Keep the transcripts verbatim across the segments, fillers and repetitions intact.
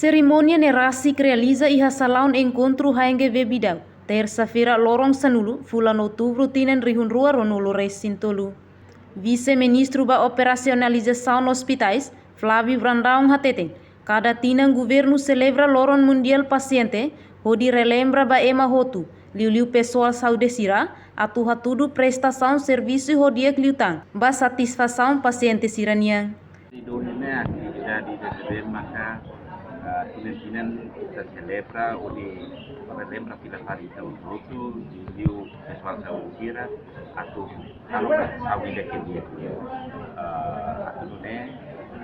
Serimónia ne'e rasik realiza iha salaun enkontru H N G V Bidau, tersa-feira loron sanulu, fulan outubru tinan rihun rua ruanulu resin tolu. Vise-Ministru ba Operasionalizasaun Ospitais, Flávio Brandão hateten, kada tinan governu selebra Loron Mundiál Pasiente, hodi relembra ba ema hotu, liuliu pesoál saúde sira, atu hatudu prestasaun servisu ho di'ak liután, ba satisfasaun pasiente sira-nian. Di dohina atividade ida-ne'ebé maka, ah, tinan-tinan ita selebra hodi relembra fila fali ita hotu-hotu, liuliu pesoál saúde sira, atu halo prestasaun ida ke di'ak. Ah, atu nune'e,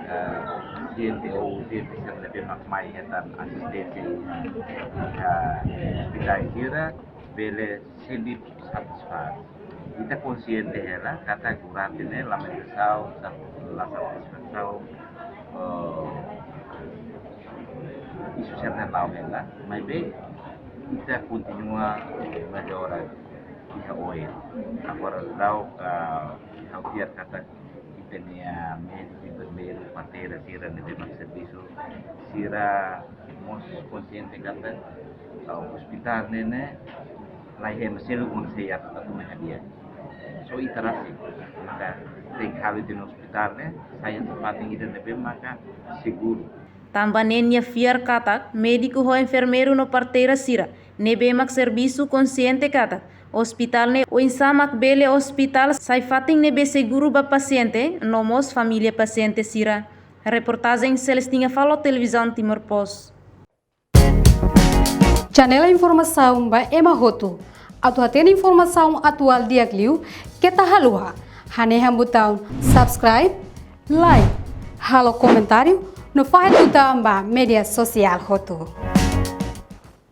ah, pasiente ou utente sira ne'ebé mak mai hetan asisténsia iha, iha ospitais sira, bele sente satisfás. Ita konsiente hela katak durante ne'e lamentasaun, sa-, la satisfasaun, eh, isu sira-ne'e la'o hela, maibé ita kontinua mellora iha oin. Agora daudaun, eh, ha'u fiar katak ita-nia médiku, enfermeiru, parteira sira ne'ebé mak servisu, sira mós konsiente katak, ah, ospitál ne'e ne'e laiha ema seluk mak sei atu, atu mai hadi'a. Só ita rasik maka tenke halo ita-nia ospitál ne'e sai hanesan fatin ida ne'ebé maka seguru. Tanba ne'e nia fiar katak médiku ho enfermeiru no parteira sira ne'ebé mak servisu konsiente katak ospitál ne'e oinsá mak bele ospitál sai fatin ne'ebé seguru ba pasiente no mós família pasiente sira. Reportajen Celestina Falo, Televizaun Timor Post. Janela informasaun ba ema hotu. Atu hatene informasaun atuál di'ak liu, keta haluha hanehan butaun subscribe, like, halo komentáriu, no fahe tutan ba média sosiál hotu.